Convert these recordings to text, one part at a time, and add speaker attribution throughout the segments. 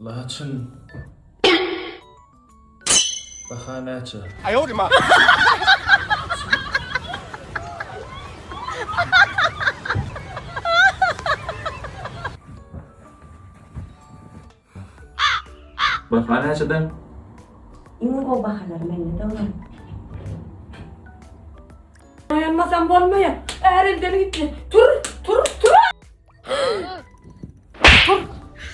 Speaker 1: Laçyn. Baha näçe? Baha näçeden?
Speaker 2: Iň gowy bahalar mende dogran. Oýanmasam bolmaýar. Är elden gitdi. Tur, tur, tur! Tur,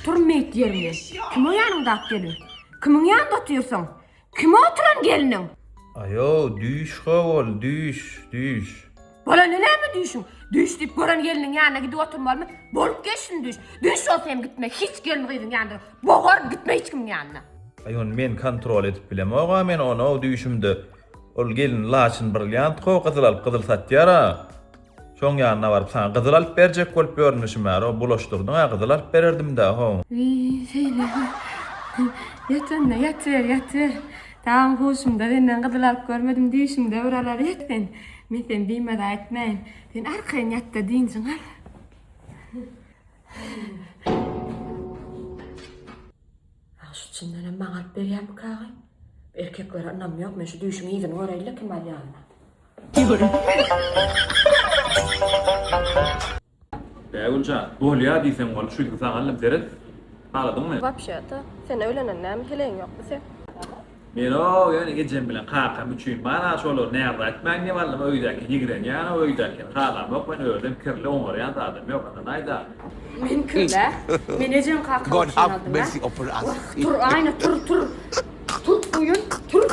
Speaker 2: tur meýit ýeriňden. Kim o ýanyňdaky gelin? Kimiň ýanynda otyrsyň? Kim oturan gelniň?
Speaker 1: Aýow, düýş how ol, düýş, düýş.
Speaker 2: Bolanda näme düýşüň? Düýş diýip gören gelniň ýanyna gidip oturmalymy? Bolup geçsin düýş. Düýş bolsa hem gitme hiç gelin gyzyň ýanyna. Bogaryn gitme hiç kimiň ýanyna.
Speaker 1: Aý ony men kontrol edip bilemog-a men ony-ow düýşümde. Ol gelin laçyn brilliant how gyzyl alyp gyzyl satýar-a. Şoň ýanyna baryp saňa gyzyl alyp berjek bolup ýörmüşim bar-ow bulaşdyrdyň-a gyzyl alyp bererdim-dä how.
Speaker 2: Wiý şeýle. Ýat onda ýatyber ýatyber. Tagam huşumda senden gyzyl alyp görmedim düýşümde bir alar ýat sen. Men seni bimaza etmäýin. Sen arkaýyn ýatda dynjyňy al. Ah şu çyndanam maňa alyp berýärmika agy? Erkeklere ynam ýok men şu düýşüň yzyny göreýin-le kim alýanyny.
Speaker 1: Bägüljan, bolýa diýseň bolup şu ýüzügi saňa aldym seret. Haladyňmy?
Speaker 3: Wapşe-da, sen öýlenen näme heleýiň ýokmy seň?
Speaker 1: Men-ow ýöne ejem bilen kakam üçin bar-a şolary närza etmäň diýip aldym öýdäki ýigrenýän-ow öýdäkini halamok men özem kirli oňarýan zadam ýok ynanaýda.
Speaker 2: Men kirlä? Men ejem kakam
Speaker 4: God
Speaker 2: üçin
Speaker 4: have
Speaker 2: aldym-a?
Speaker 4: mercy upon us.
Speaker 2: Wah, tur Aýna tur tur. Tur goýun tur.